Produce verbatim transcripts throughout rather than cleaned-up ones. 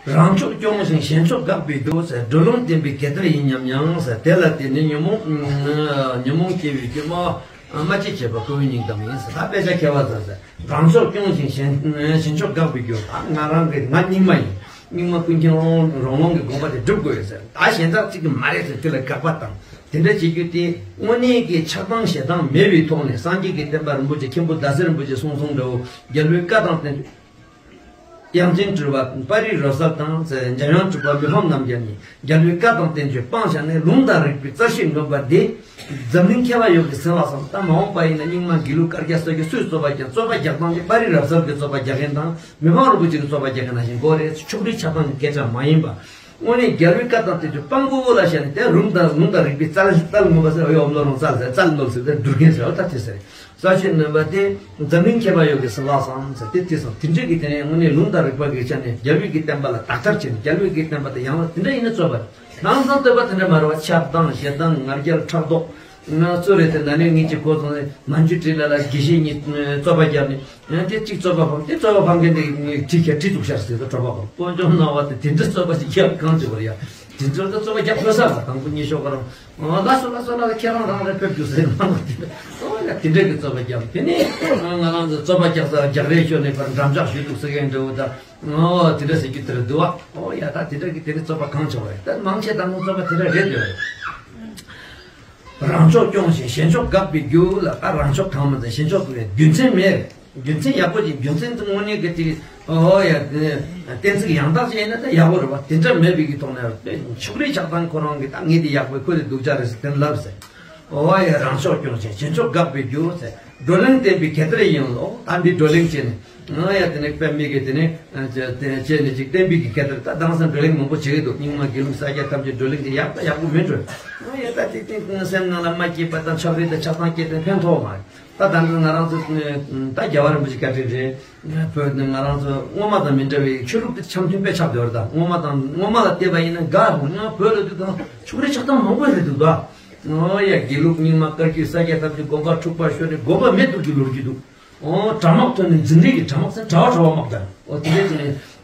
རང་ཕྱོགས་སྐྱོང་ཞིང་གཞན་ཕྱོགས་འགག་པའི་རྒྱུ་ཟེར། བགྲོ་གླེང་བསྟེན་པའི་གེ་སར་ཡིན་སྙམ་ཡང་ཟེར། དེ་ལ་བརྟེན་ནས་ཉོན་མོངས་ཉོན་མོངས་སྐྱེ་བའི་རྒྱུ་མ་སྨྲ་ལྕེ་བྱེད་པ་ཀུན་སྙིང་གཏམ་ཡིན་ཟེར། ད་དཔེ་ཆ་མཁས་པ་ཚོ་ཟེར། རང་ཕྱོགས་སྐྱོང་ཞིང་གཞན་གཞན་ཕྱོགས་འགག་པའི་རྒྱུ། ད་ང་རང་གི་ང་རྙིང་མ་ཡིན། རྙིང་མ་ཀུན་མཁྱེན་རང་རང་ལུགས་ཀྱི་དགོངས་པ་དེ་སྒྲུབ་དགོས་ཡོད་ཟེར། ད་གཞན་དག་གཅིག་གིས་མ་རེད་ཟེར་དེ་ལ་དགག་པ་དང་། དེ་འདྲ་བྱེད་རྒྱུ་དེ་དངོས་གནས་ཀྱི་ཆགས་སྡང་ཞེ་སྡང་མེད་པའི་ཐོག་ནས། སངས་རྒྱས་ཀྱི་བསྟན་པ་རིན་པོ་ཆེ་མཁན་པོ་ཟླ་ཟེར་རིན་པོ་ཆེ་གསུངས་སོང་འདྲ་བོ། རྒྱལ་པོའི་བཀའ་དང་བསྟན་དབྱངས་ཅན་གྲུབ་པ་དཔའ་རིས་རབ་གསལ་དང་། འཇམ་དབྱངས་གྲུབ་པ་མི་ཕམ་རྣམ་རྒྱལ་གཉིས། རྒྱལ་པོའི་བཀའ་དང་བསྟན་བཅོས་སྤངས་བཞག་ནས། ལུང་དང་རིགས་པའི་རྩལ་ཤེས་ངོམས་པ་འདི། འཛམ་གླིང་མཁས་པ་ཡོངས་ཀྱིས་ཟིན་ལ་སོང་། ད་མ་འོངས་པ་ཡིན་ན་རྙིང་མ་དགེ་ལུགས་བཀའ་རྒྱ་སོགས་ཀྱིས་སུས་རྩོད་པ་རྒྱག་རྩོད་པ་རྒྱག་སྟངས་དེ་དཔའ་རིས་རབ་གསལ་གྱིས་རྩོད་པ་རྒྱག་མཁན་དང་། མི་ཕམ་རིན་པོ་ཆེ་གིས་རྩོད་པ་རྒྱག་མཁན་ནང་བཞིན་དགོས་རེད། ཕྱོགས་རིས་ཆགས་སྡང་གི་སྐད་ཆ་མ་ཡིན་པ། དངོས་གནས་རྒྱལ་པོའི་བཀའ་དང་བསྟན་བཅོས་སྤང་དགོས་ལ་བཞག་ནས། དེ་ལུང་དང་ལུང་དང་རིགས་པའི་རྩལ་རྩལ་ངོམས་པ་ཟེར། ཨོ་ཡ་ཨོམ་ལོ་རོང་རྩལ་ཟེར། རྩལ་ནོར་ཟེར་དེ་སྡུག་རྒན་ཟེར། ཨོ་ད་དེ་ཟེར། རྩ་ཆེན་ནོན་པ་དེ་འཛམ་གླིང་མཁས་པ་ཡོངས་ཀྱིས་ཟིན་ལ་སོང་ཟེར། དེ་དེ་སོང་དེ་འདྲས་ཀྱི་དེ་ནས་དངོས་གནས་ལུང་དང་རིགས་པ་གི་ཆ་ནས་རྒྱལ་པོའི་གི་བསྟན་པ་ལ་དག་ཐར་བྱས་ནས། རྒྱལ་པོའི་གི་བསྟན་པ་དེ་ཡང་ལ་དེ་འདྲ་ཡིན་ན་རྩོད་པ་རེད། ནང་ཚང་རྩོད་པ་དེ་འདྲ་མ་རེད་བ། ཆགས་སྡང་ཞེ་སྡང་ང་རྒྱལ་ཕྲག་དོག་ང་ཚོ་རེད་དེ། ན་ནིང་ངེད་ཀྱི་གོ་སོང་ནས་མན་ཇུ་ཊི་ལ་ལ་དགེ་བཤེས་གཉིས་རྩོད་པ་བརྒྱབ་ནས། ཡང་དེ་གཅིག་རྩོད་པ་ཕམ། དེ་རྩོད་པ་ཕམ་མཁན་དེ་གྲི་ཁྱེར་གྲི་བཙུགས་ཤར་ཟེར་དུས་གྲོད་པ་ཕམ། དཀོན་མཆོག་གནང་བ་དེ་དེ་འདྲ་རྩོད་པ་ཞིག་རྒྱབ་གང་བྱེད་པར་ཡ། དེ་ཚོར་ད་རྩོད་པ་རྒྱབ་ཕོད་ས་མ། དང་པོ་གཉིས་ཤོག་ག་རང་ལ་སོ་ལ་སོ་ལ་ཁྱེད་རང་རང་རེ་ཕེབས་རྒྱུ་ཟེར་མ་མ་དེ་འདྲ། ཨོ་ཡ་དེ་འདྲ་གི་རྩོད་པ་རྒྱབ། དེ་ནས་ང་རང་ཚོ་རྩོད་པ་རྒྱག་ས་རྒྱག་རེས་ཤོར་ནས་ཕར་འགྲམ་ལྕག་ཞུ་འདུག་ཟེར་མཁན་འདྲ་བོ་ད། ཨོ་དེ་འདྲ་ཟེར་རྒྱུ་དེ་རེད་འདུག་བ། ཨོ་ཡ་ད་དེ་འདྲ་གི་དེ་རེད། རྩོད་པ་གང་བྱུང་བ་རེད། ད་མང་ཆེ་དང་པོ་རྩོད་པ་དེ་འདྲ་རེད་འདུག་རང་ཕྱོགས་སྐྱོང་ཞིང་གཞན་ཕྱོགས་འགག་པའི་རྒྱུ་ལ། ད་རང་ཕྱོགས་གང་མ་ཚད་གཞན་ཕྱོགས་ཀྱི་རྒྱུ་མཚན་མེད། རྒྱུ་མཚན་ཡག་པོ་ཅིག་རྒྱུ་མཚན་དེ་དངོས་གནས་ཀྱི་དེ། ཨོ་ཡ་དེ་གཏན་ཚིགས་ཡང་དག་ཅིག་ཡིན་ན་ད་ཡག་པོ་རེད་བ། དེ་འདྲ་མེད་པའི་གི་ཐོག་ནས་ཕྱོགས་རིས་ཆགས་སྡང་ཁོ་རང་གི་ད་ངས་དེ་ཡག་པོ་ཁོ་དེ་སྡུག་ཅག་རེད་ཟེར་དེ་ལབ་ཟེར། ཨོ་ཡ་རང་ཕྱོགས་སྐྱོང་ཞིང་གཞན་ཕྱོགས་འགག་པའི་རྒྱུ་ཟེར། བགྲོ་གླེང་བསྟེན་པའི་གེ་སར་ཡིན་ལོ། ད་འདི་བགྲོ་གླེང་བྱས་ནས། ང་ཡ་དེ་ནས་དཔེ་མི་གི་དེ་ནས་བྱས་ནས་ཅིག་བསྟན་པའི་གི་གེ་སར། ད་དེང་སང་བགྲོ་གླེང་མང་པོ་བྱེད་ཀྱི་འདུག་རྙིང་མ་དགེ་ལུགས་ས་སྐྱ་ཐམས་ཅད་བགྲོ་གླེང་གི་ཡག་ད་ཡག་པོ་མིན་འགྲོ། ང་ཡ་ད་དེ་དེ་སེམས་ནང་ལ་མ་སྐྱིད་པ་དང་ཕྱག་རེས་དང་ཆགས་སྡང་སྐྱེས་དེ་ཕན་ཐོགས་མ་རེད། ད་ད་འདི་ང་རང་ཚོ་ད་རྒྱལ་བ་རིན་པོ་ཆེ་བཀའ་དྲིན་རེད། བོད་ནི་ང་རང་ཚོ་སྔོན་མ་དང་མི་འདྲ་བའི་ཆོས་ལུགས་དེ་འཆམ་མཐུན་དཔེ་ཆགས་བསྡད་པ་རེད། ད་སྔོན་མ་དང་སྔོན་མ་ལ་བལྟས་པ་ཡིན་ན་དགའ་རུང་ཡང་བོད་ལ་དུས་དང་ཕྱོགས་རིས་ཆགས་སྡང་མང་པོ་རེད་འདུག་ད། ཨོ་ཡ་དགེ་ལུགས་རྙིང་མ་བཀའ་བརྒྱུད་ས་སྐྱ་ཐམས་ཅད་དགོན་པ་འཁྲུག་པ་ཤོར་ནས་དགོན་པ་མེད་དུ་གི་ལོ་རྒྱུས་འདུག་ཨོ་གྲྭ་དམག་ཐོན་ནས་འཛིང་རེས་ཀྱི་གྲྭ་དམག་ཟེར་གྲྭ་བ་གྲྭ་བ་དམག་དང་། ཨོ་དེ་འདྲའི་ཚོ་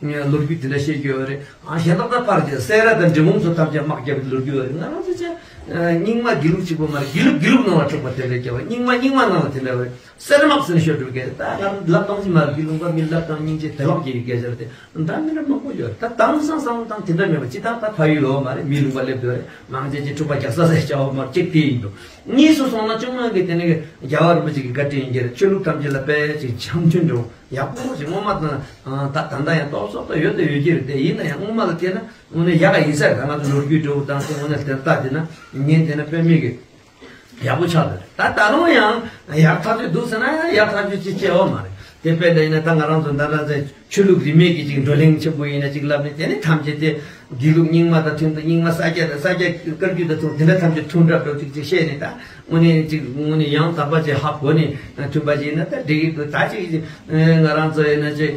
ནས་ལོ་རྒྱུས་དེ་འདྲ་བཤད་རྒྱུ་ཡོད་རེད། ཨ་གཞན་དག་ད་ཕར་གྱི་སེ་ར་དང་འབྲི་གུང་ཚོ་ཐམས་ཅད་དམག་རྒྱབ་ཀྱི་ལོ་རྒྱུས་ཡོད་རེད། ང་རང་ཚོ་ཚེ་རྙིང་མ་དགེ་ལུགས་གཅིག་པོ་མ་རེད། དགེ་ལུགས་དགེ་ལུགས་ནང་ལ་འཁྲུག་པ་དེ་འདྲ་བརྒྱབ་པ། རྙིང་མ་རྙིང་མ་ནང་ལ་དེ་འདྲ་བ་རེད། སེ་ར་དམག་ཟེར་ནས་ཤོར་འགྲོ་གི་རེད། ད་ང་རང་ལབ་སྟངས་ཅིག་མ་རེད། དགེ་ལུགས་པ་མི་ལབ་སྟངས་སྙིང་རྗེ་དེ་ལོག་གི་ཡི་གེ་ཟེར་ཏེ། ད་མི་འདྲ་མང་པོ་ཡོད་རེད། ད་དེང་སང་སང་དང་དེ་འདྲ་མེད་པ་ཅི་ད་ད་ཕ་ཡུལ་ལོ་མ་རེད། མི་ལུང་པ་སླེབས་དུས་རེད། མང་ཆེ་ཅིག་འཁྲུག་པ་རྒྱག་ས་ཟེར་བྱ་བ་མ་གཅིག་དེ་ཡིན་འདུག་གཉིས་སུ་སོང་ན་ཅུང་མང་གི་དེ་ནི་རྒྱལ་བ་རིན་པོ་ཆེ་གི་བཀའ་དྲིན་ཡིན་གྱི་རེད། ཆོས་ལུགས་ཐམས་ཅད་ལ་དཔེ་ཅིག་འཆམ་མཐུན་འགྲོ་ཡག་པོ་ཞིག་སྔོན་མ་དང་ད་ད་ལྟ་ཡང་ཏོག་ཙམ་ད་ཡོད་དང་ཡོད་ཀྱི་རེད། དེ་ཡིན་ན་ཡང་སྔོན་མ་ལ་བལྟས་ན་དངོས་གནས་ཡག་ག་ཡིན་ས་རེད། ད་ང་ཚོ་ལོ་རྒྱུས་འགྲོ་དང་དེ་དངོས་གནས་དེ་ལྟ་དེ་ན་ངས་དེ་ན་དཔེ་མེད་གི་ཡག་པོ་ཆགས་འདུག་ད་ད་རུང་ཡང་ཡག་ཐག་ཆོད་འདུག་ཟེར་ན་ཡག་ཐག་ཆོད་ཅིག་བྱེད་འོ་མ་རེད། དེ་དཔེ་ལ་ཡིན་ན་ད་ང་རང་ཚོ་ད་ལྟ་ཚེ་ཆོས་ལུགས་རིས་མེད་ཀྱི་ཅིག་བགྲོ་གླེང་ཆེན་པོ་ཡིན་ན་ཅིག་ལབ་ནས། དེ་ནི་ཐམས་ཅད་དེ་དགེ་ལུགས་རྙིང་མ་དང་མཐུན་འདུག་རྙིང་མ་ས་སྐྱ་དང་ས་སྐྱ་བཀའ་བརྒྱུད་དང་མཚུངས། དེ་འདྲ་ཐམས་ཅད་མཐུན་འདྲ་འགྲོ་ཅིག་ཅིག་བཤད་ནས། ད་དངོས་གནས་ཅིག་དངོས་གནས་ཡང་དག་པ་ཅིག་ཧ་གོ་ནས་མཐུན་པ་ཅིག་ཡིན་ན་ད་འགྲིག་གི་འདུག་ད་ཅིག་ང་རང་ཚོ་ཡིན་ན་ཅིག་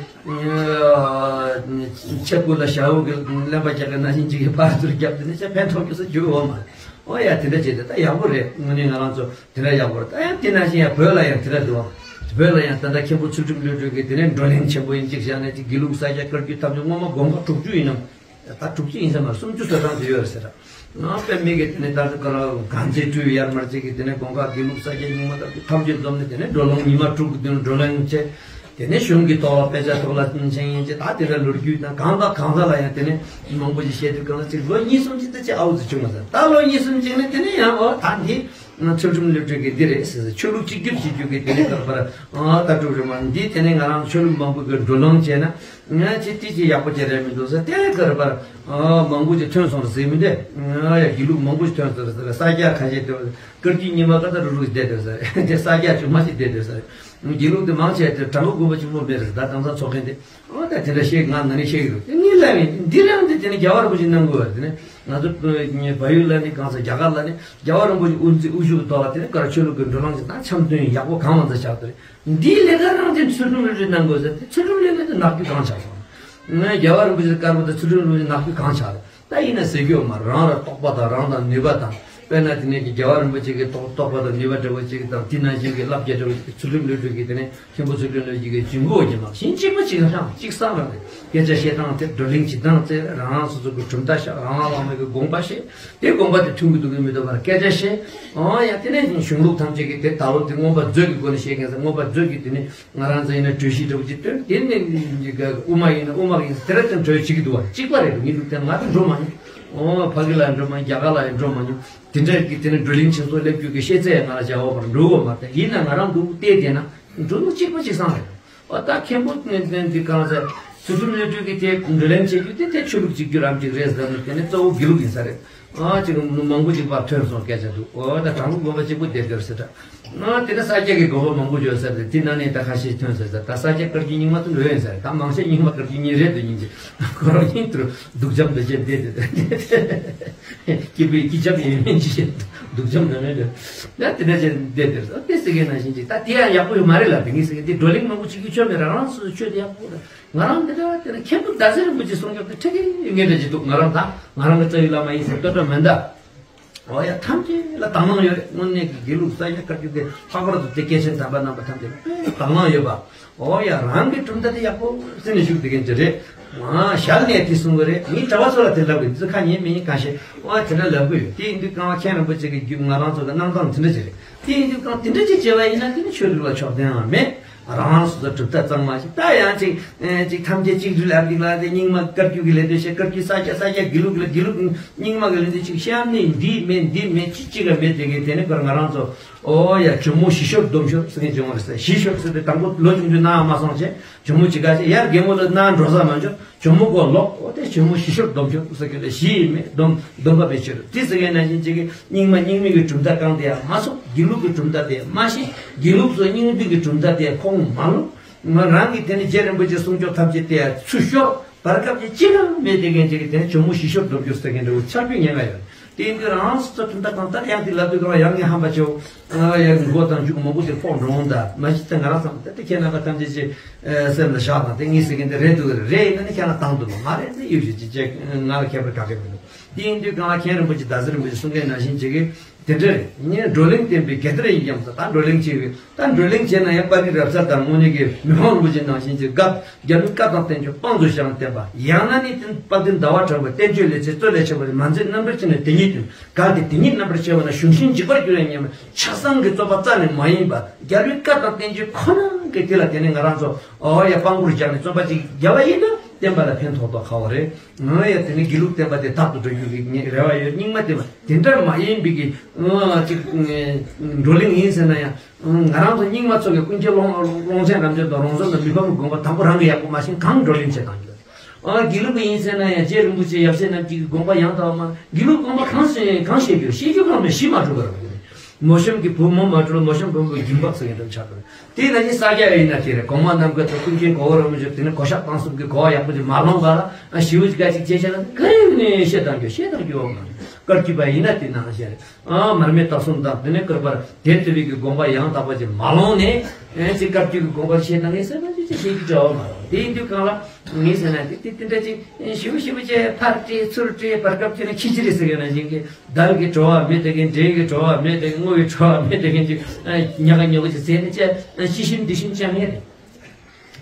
ཆེ་ཀུ་ལ་ཞྭ་འུག་གི་གླེན་པ་རྒྱག་གི་ན་བཞིན་ཅིག་གི་ཕར་ཚུར་རྒྱབ་དེ་ནས་ཅིག་ཕན་ཐོགས་རྒྱུ་ས་རྒྱུ་འོ་མ་རེད། ཨོ་ཡ་དེ་འདྲ་བྱས་ཏེ་ད་ཡག་པོ་རེད། དངོས་གནས་ང་རང་ཚོ་དེ་འདྲ་ཡག་པོ་རེད། ད་ཡང་དེ་ནང་བཞིན་ཡང་བོད་ལ་ཡང་དེ་འདྲ་འདུག་ཨ། བོད་ལ་ཡང་ད་ལྟ་མཁན་པོ་ཚུལ་ཁྲིམས་བློ་གྲོས་ཀྱིས་དེ་ནས་བགྲོ་གླེང་ཆེན་པོ་ཡིན་གཅིག་བཞག་ནས་ཅིག་དགེ་ལུགས་ས་སྐྱ་བཀའ་བརྒྱུད་ཐམས་ཅད་སྔོན་མ་དགོན་པ་དྲུག་ཅུ་ཡིན་ནམ། ད་དྲུག་ཅུ་ཡིན་ས་མ་རེད། སུམ་ཅུ་སོ་གྲངས་དེ་ཡོད་རེད་ཟེར། ང་དཔེ་མི་གི་དེ་ནས་ད་ལྟ་ག་ར་གང་ཚེ་སྤྲུལ་ཡར་མར་ཅིག་གིས་དེ་ནས་དགོན་ཁག་དགེ་ལུགས་ས་སྐྱ་རྙིང་མ་ད་ཐམས་ཅད་འཛོམས་ནས་དེ་ནས་བགྲོ་གླེང་ཉི་མ་དྲུག་གི་དུས་བགྲོ་གླེང་བྱས། དེ་ནས་གཞུང་གི་ཐོག་ལ་དཔེ་ཆ་ཐོག་ལ་མཆན་ཡིན་ཅེས། ད་དེ་འདྲ་ལོ་རྒྱུས་དང་གང་དང་གང་ཟག་ལ་ཡང་དེ་ནས་མང་པོ་ཞིག་བཤད་དུས་གང་ལ་ཅིག་ལོ་གཉིས་གསུམ་ཅིག་ད་ཅིག་ཨའུ་ཙི་བྱུང་མ་ཟད། ད་ལོ་གཉིས་གསུམ་ཅིག་ནས་དེ་ནས་ཡང་ཨོ་ད་འདི་ང་ཚུལ་ཁྲིམས་བློ་གྲོས་ཀྱི་འདི་རེད་ཟེར་ཟེར། ཆོས་ལུགས་གཅིག་གྱུར་བྱེད་རྒྱུ་གི་དེ་ནས་ད་པར་ཨ་ད་གྲུབ་རེད་མ་འདི་དེ་ནས་ང་རང་ཆོས་ལུགས་མང་པོ་གི་བགྲོ་གླེང་བྱས་ན་ང་ཅི་ཏི་ཅི་ཡག་པོ་བྱས་རེད་མི་འདུག་ཟེར། དེ་ག་རེ་པར་ཨ་མང་པོ་ཅིག་ཐོན་སོང་རེད་ཟེར་མི་འདི་ང་ཡ་དགེ་ལུགས་མང་པོ་ཞིག་ཐོན་སོང་རེད་ཟེར། ས་སྐྱ་ཁ་ཤས་དེ་བཀའ་བརྒྱུད་རྙིང་མ་ཀ་ད་རུ་རུ་བསྡད་འདུག་ཟེར། དེ་ས་སྐྱ་ཆུང་མ་ཞིག་བསྡད་འདུག་ཟེར། དགེ་ལུགས་དེ་མང་ཆེ་དེ་བྲག་འགོ་དགོན་པ་གཅིག་པོ་མེད་རེད། ད་དེང་སང་ཚོགས་མཁན་དེ་ཨོ་ད་དེ་འདྲ་བཤད་ང་ན་ནི་བཤད་ཀྱི་རེད། དེ་གཉིས་ལ་ཡིན་འདི་ལ་ཡང་འདི་དེ་ནི་རྒྱལ་བ་རིན་པོ་ཆེ་གནང་དགོས་པ་རེད། དེ་ནི་ང་ཚོ་བལ་ཡུལ་ལ་ནི་གང་ཟེར་རྒྱ་གར་ལ་ནི་རྒྱལ་བ་རིན་པོ་ཆེ་དབུ་འཛིན་དབུ་བཞུགས་ཐོག་ལ་དེ་ནི་ག་ར་ཆོས་ལུགས་ཀྱི་བགྲོ་གླེང་ཞིག་དང་འཆམ་མཐུན་ཡག་པོ་གང་མང་ཙམ་བཞག་དེ་རེད། འདི་ལས་ཀ་རང་དེ་ཚུལ་ཁྲིམས་རེ་རེ་གནང་དགོས་ཟེར། དེ་ཚུལ་ཁྲིམས་ལས་ཀ་དེ་ནག་རྒྱུ་གང་ཆགས་སོང་། ང་རྒྱལ་བ་རིན་པོ་ཆེ་དཀར་པོ་དང་ཚུལ་ཁྲིམས་རིན་པོ་ཆེ་ནག་རྒྱུ་གང་ཆགས་རེད། ད་ཡིན་ན་ཟེར་རྒྱུ་ཡོད་མ་རེད། རང་ལ་རྟོགས་པ་དང་རང་དང་ནུས་པ་དང་ དཔེར་ན་དེ་ནས་ཀྱི་རྒྱལ་བ་རིན་པོ་ཆེ་གི་རྟོགས་རྟོགས་པ་དང་ནུས་པ་འདྲ་བོ་ཅིག་དང་དེ་ནང་བཞིན་གྱི་བསླབ་བྱ་འདྲ་བོ་ཅིག་ཚུལ་ཁྲིམས་བློ་གྲོས་ཀྱི་དེ་ནས་མཁན་པོ་ཚུལ་ཁྲིམས་བློ་གྲོས་ཀྱི་འཇུག་སྒོ་ཡིན་པ་བཞིན་གཅིག་པ་གཅིག་རང་གཅིག་བསམ་རང་གི་སྐད་ཆ་བཤད་སྟངས་དེ་བགྲོ་གླེང་བྱེད་སྟངས་དེ་རང་རང་སོ་སོ་གི་གྲུབ་མཐའ་བཤད། རང་རང་བླ་མ་གི་དགོངས་པ་བཤད། དེ་དགོངས་པ་དེ་མཐུན་གྱི་འདུག་གི་མི་འདུག་པར་སྐད་ཆ་བཤད། ཨང་ཡ་དེ་ནས་གཞུང་ལུགས་ཐམས་ཅད་ཀྱི་དེ་ད་ལོ་དེ་མངོན་པ་མཛོད་ཀྱི་སྒོ་ནས་བཤད་མཁན་ཟེར། མངོན་པ་མཛོད་ཀྱི་དེ་ནས་ང་རང་ཚོ་ཡིན་ན་གྲོས་གཞི་འདྲ་བོ་ཅིག་བཏོན། དེ་ནས་དབུ་མ་ཡིན་ན་དབུ་མ་ཡིན་ཟེར། དེ་ར་དེ་གྲོས་བྱེད་ཀྱི་འདུག་པ། གཅིག་པ་རེད་འདུག་ངེས་འདུག་དེ་ང་དེ་འགྲོ་མ་མྱོང་། ཨོ་ཕ་གི་ལ་འགྲོ་མ་མྱོང་། རྒྱ་གར་ལ་ཡང་འགྲོ་མ་མྱོང་། དེ་འདྲ་གི་དེ་ནས་བགྲོ་གླེང་བྱེད་སོགས་སླེབས་རྒྱུ་གི་ཤེས་ཚད་ང་ལ་བྱ་བ་པར་འགྲོ་གི་མ་རེད། ཡིན་ན་ང་རང་འདུག་བལྟས་བསྡད་ན་འགྲོ་ནི་གཅིག་པ་གཅིག་སང་རེད། ཨོ་ད་མཁན་པོ་ནས་ནས་འདི་གང་ཟེར། ཚུལ་ཁྲིམས་བློ་གྲོས་ཀྱི་དེ་བགྲོ་གླེང་བྱེད་རྒྱུ་དེ་དེ་ཆོས་ལུགས་གཅིག་གྱུར་རམ་གཅིག་རེད་ཟེར་ནས་དེ་ནས་གཙོ་བོ་དགེ་ལུགས་ཡིན་ས་རེད། ཨ་ཅིག་མང་པོ་ཅིག་ཕར་ཐོན་སོང་སྐད་ཆ་འདུག་ཨོ་ད་དྲང་པོ་དགོན་པ་གཅིག་པོ་བསྡད་ཡོད་ཟེར་ད། ཨ་དེ་ནས་ས་སྐྱ་གི་དགོན་པ་མང་པོ་ཡོད་ཟེར་ཏེ་དེ་ནང་ནས་ད་ཁ་ཤས་ཐོན་ཟེར་ཟེར། ད་ས་སྐྱ་བཀའ་བརྒྱུད་རྙིང་མ་དུ་འགྲོ་ཡོད་ཟེར། ད་མང་ཤས་རྙིང་མ་བཀའ་བརྒྱུད་རྙིང་རེད་འདུག་སྙིང་རྗེ། ཁོ་རང་རྙིང་དུ་སྡུག་ཅམ་དུ་བྱས་བསྡད་དེ། སྐྱིད་པོའི་སྐྱིད་ཅམ་ཡིན་མིན་ཅི་བྱེད། སྡུག་ཅམ་ན་མེད་དེ། ད་དེ་འདྲ་བྱས་བསྡད་དེ། ད་དེ་ཟེར་མཁན་ནང་བཞིན་ཅིག་ད་དེ་ཡང་ཡག་པོ་ཡོད་མ་རེད་ལ། དེ་ངས་ཟེར་མཁན་དེ་བགྲོ་གླེང་མང་པོ་བྱེད་རྒྱུ་ཆོ་མེད། རང་རང་སོ་སོ་ཆོས་དེ་ཡག་པོ་རེད། ང་རང་འདི་འདྲ་དེ་ནས་མཁན་པོ་ཟླ་ཟེར་རིན་པོ་ཆེ་གསུང་སྐྱོབ་དེ་ཁྲིད་ཀྱི་ངེས་འདྲ་ཅིག་འདུག་ང་རང་ད་ང་རང་གི་རྩ་བའི་བླ་མ་ཡིན་ཟེར་ལྟོས་ལྟོས་མེད་ད། འོ་ཡ་ཐམས་ཅད་ལ་དག་སྣང་ཡོད་རེད། དངོས་གནས་ཀྱི་དགེ་ལུགས་ས་སྐྱ་བཀའ་བརྒྱུད་དེ་ལྷག་པར་དུ་དེ་སྐྱེས་ཆེན་དམ་པ་རྣམ་པ་ཐམས་ཅད་ལ་དཔེ་དག་སྣང་ཡོད་པ། འོ་ཡ་རང་གི་གྲུབ་མཐའ་དེ་ཡག་པོ་བརྩི་ནས་བཞུགས་བསྡད་མཁན་ཅིག་རེད། ང་ཞལ་ནས་དེ་གསུང་གི་རེད། ངས་གྲྭ་པ་ཚོ་ལ་དེ་ལབ་གི་འདི་ཚོ་ཁ་ཉན་མི་ཉན་གང་ཤེས། འོ་དེ་འདྲ་ལབ་གི་ཡོད། དེ་ཡིན་དུས་གང་མཁན་རིན་པོ་ཆེ་གི་རྒྱུད་ང་རང་ཚོ་གི་གནང་སྟངས་དེ་འདྲ་ཅིག་རེད། དེ་ཡིན་དུས་གང་དེ་འདྲ་ཅིག་བྱས་པ་ཡིན་ན་དེ་ནི་ཆོས་ལུགས་ལ་ཕྱོགས་འདི་ཡང་མེད། རང་རང་སོ་སོ་གྲུབ་མཐའ་གཙང་མ་ཞིག་ད་ཡང་ཅིག་ཅིག་ཐམས་ཅད་གཅིག་སྒྲིལ་ཨ་འདི་ལ་དེ་རྙིང་མ་བཀའ་བརྒྱུད་ཀྱི་ལས་དོན་བྱེད། བཀའ་བརྒྱུད་ས་སྐྱ་ས་སྐྱ་དགེ་ལུགས་ལ་དགེ་ལུགས་རྙིང་མ་གི་ལས་དོན་ཅིག་བཤད་ནི་འདི་མེད་འདི་མེད་ཅི་གཅིག་ལ་མེད་དེ་གི་དེ་ནི་ཁོ་ང་རང་ཚོ་ཨོ་ཡ་ཇོ་མོ་ཞི་ཤོར་སྡོམ་ཤོར་ཟེར་མཁན་ཇོ་མོ་རེད་ཟེར། ཞི་ཤོར་ཟེར་ཏེ་དང་པོ་ལོ་ཆུང་ཆུང་ནང་མ་སོང་བྱས་ཇོ་མོ་ཅི་ག་ཅིག་ཡར་རྒན་མོ་ལ་ནང་འགྲོ་ས་མ་འཇོག་ཇོ་མོ་གོ་ལོག་ཨོ་དེ་ཇོ་མོ་ཞི་ཤོར་སྡོམ་ཤོར་ཟེར་གི་ལ་ཞི་ཡི་མེད་སྡོམ་སྡོམ་པ་མེད་ཕྱིར་དེ་ཟེར་མཁན་ནང་བཞིན་ཅིག་གི་རྙིང་མ་རྙིང་མའི་གི་གྲུབ་མཐའ་གང་དེ་ཡང་མ་སོང་། དགེ་ལུགས་ཀྱི་གྲུབ་མཐའ་དེ་མ་ཤེས། དགེ་ལུགས་ཚོ་རྙིང་བསྡུས་ཀྱི་གྲུབ་མཐའ་དེ་ཁོང་མ་ལོ། ང་རང་གིས་དེ་ནི་རྗེ་རིན་པོ་ཆེ་གསུང་ཆོས་ཐམས་ཅད་དེ་ཚུར་ཤོར། བར་སྐབས་ཀྱི་ཅི་ཡང་མེད་དེ་མཁན་ཅིག་གིས་དེ་ནི་ཇོ་མོ་ཞི་ཤོར་སྡོམ་རྒྱུ་ཟེར་མཁན་འདྲ་བོ་ཆགས་རྒྱུ་ཉེན་ཁ་ཡོད། དེ་ཡིན་དུས་རང་སོ་སོ་གྲུབ་མཐའ་གང་ལྟར་ཡང་དེ་ལབ་དུས་གང་ཡང་ངས་ཧམ་པ་ཆེའོ། ཡང་མགོ་དང་མཇུག་མང་པོ་དེ་ཕོག་འགྲོ་འོང་ད་མ་གཞི་དེ་ང་རང་ཚང་མ་དེ་དེ་ཁྱེད་རྣམ་པ་ཐམས་ཅད་ཀྱི་སེམས་ལ་བཞག་དང་། དེ་ངས་ཟེར་མཁན་དེ་རེད་འདུག་རེད་ཡིན་ན་ནི་ཁྱེད་རང་དང་འདུག་མ་རེད་ནི་ཡོད་ཞུ་ཅི་བྱས་ང་ལ་ཁྱད་པར་ག་གེ་མི་འདུག་དེ་ཡིན་དུས་གང་ལ་མཁན་རིན་པོ་ཆེ་ཟླ་ཟེར་རིན་པོ་ཆེ་གསུང་མཁན་ནང་བཞིན་བྱེད་ཀྱི། དེ་འདྲ་རེད། ངས་བགྲོ་གླེང་བསྟན་པའི་རྒྱལ་དར་ཡིན་ཀྱང་ཟེར། ད་བགྲོ་གླེང་བྱས་པའི་ད་བགྲོ་གླེང་བྱས་ན་ཡང་པར་རིས་རབ་གསལ་དང་དངོས་གནས་ཀྱི་མི་ཕམ་རིན་པོ་ཆེ་ནང་བཞིན་གྱི་སྐབས་རྒྱལ་པོའི་བཀའ་དང་བསྟན་བཅོས་དཔང་དུ་བཞག་ནས་བསྟན་པ། ཡང་ན་ནི་དཔལ་ལྡན་ཟླ་བ་གྲགས་པའི་བསྟན་བཅོས་ལེགས་བཤད་གཙོ་ལས་ཆེ་བ་མ་འཛེམས་རྣམ་འཕྲུལ་ཅན་ནས་དེ་ཉིད་བསྟན། གལ་ཏེ་དེ་ཉིད་རྣམ་པར་ཕྱེ་བ་ན་གཞུང་ཤིང་འཇིག་པར་འགྱུར་ཡང་སྙམ། ཆགས་སྡང་གི་རྩོད་པ་རྩ་ནས་མ་ཡིན་པར་རྒྱལ་པོའི་བཀའ་དང་བསྟན་བཅོས་ཁོ་ན་གི་དེ་ལ་དེ་ནས་ང་རང་ཚོ་ཨོ་ཡ་དཔང་པོར་བཞག་ནས་རྩོད་པ་ཅིག་རྒྱག་པ་ཡིན་ན་བསྟན་པ་ལ་ཕན་ཐོགས་མདོག་ཁ་པོ་རེད། ང་ཡ་དེ་ནི་དགེ་ལུགས་བསྟན་པ་དེ་དག་ཏུ་འགྲོ་རྒྱུ་གི་ངའི་རེ་བ་ཡོད། རྙིང་མ་བསྟན་པ་དེ་འདྲ་མ་ཡིན་པའི་གི་ཨང་ཅིག་ཨང་བགྲོ་གླེང་ཡིན་ཟེར་ན་ཡང་ཨང་ང་རང་ཚོ་རྙིང་མ་ཚོ་གི་ཀུན་མཁྱེན་ཀློང་ཀློང་ཆེན་རབ་འབྱམས་དང་རོང་ཟོམ་དང་མི་ཕམ་གྱི་དགོངས་པ་དང་པོ་རང་གི་ཡག་པོ་མ་ཤེས་གང་བགྲོ་གླེང་བྱེད་བཏང་རྒྱུ། ཨང་དགེ་ལུགས་པ་ཡིན་ཟེར་ན་ཡང་རྗེ་རིན་པོ་ཆེ་ཡབ་སྲས་རྣམས་ཀྱི་དགོངས་པ་ཡང་དག་པ་མ། དགེ་ལུགས་དགོངས་པ་གང་ཤེས་གང་ཤེས་རྒྱུ་ཤེས་རྒྱུ་གང་མེད་ཤེས་མ་གྲུབ་པར་རང་གི་མོ་གཤམ་གྱི་བུ་མོ་མ་གྲུབ་ལ་མོ་གཤམ་བུ་མོའི་སྦྱིན་པ་ཟེར་མཁན་འདྲ་ཆགས་པ་རེད། དེ་ན་ཅི་ས་སྐྱ་ཡིན་ན་དེ་རེད། གོང་མ་རྣམ་དཀར་ཚོ་ཀུན་མཁྱེན་གོ་བོ་རིན་པོ་ཆེ་དེ་ནི་གོ་ཤག་བཏང་གསུམ་གྱི་གོ་བ་ཡག་པོ་ཅིག་མ་ལོངས་པ་ལ་ཞི་བ་ཅིག་ག་ཅིག་བྱས་བྱས་ན་ག་རེ་ནས་བཤད་བཏང་རྒྱུ་བཤད་བཏང་རྒྱུ་བ་མ་རེད། བཀའ་བརྒྱུད་པ་ཡིན་ན་དེ་ནང་བཞིན་རེད། ཨ་མར་མེ་སྟག་གསུམ་དང་དེ་ནས་བསྐུར་པར་དེ་ལྟ་བུའི་གི་དགོངས་པ་ཡང་དག་པ་ཅིག་མ་ལོངས་ནས་ཨེ་ཅིག་བཀའ་བརྒྱུད་ཀྱི་དགོངས་པ་བཤད་ན་ངས་སེམས་ན་ཅི་ཅིག་བཤད་རྒྱུ་བྱ་བ་མ་རེད། དེ་ཡིན་དུས་གང་ལ་ངས་ཟེར་ན་དེ་དེ་དེ་འདྲ་ཅིག་ཞི་བ་ཞི་བ་བྱས་ཕར་བྲེས་ཚུར་བྲེས་བར་སྐབས་ཅིག་ན་ཁྱི་ཅི་རེད་ཟེར་གི་ན་བཞིན་གི། དལ་གྱི་བྲོ་བ་མེད་དེ་གིན། འདྲེ་གི་བྲོ་བ་མེད་དེ་གིན། རྔོ་བའི་བྲོ་བ་མེད་དེ་གིན་ཅིག་ཉག་ག་ཉོག་ག་ཅིག་ཟེར་ནས་ཅི་ཤི་ཤིམ་འདི་ཤིམ་ཅང་ངེ་རེད།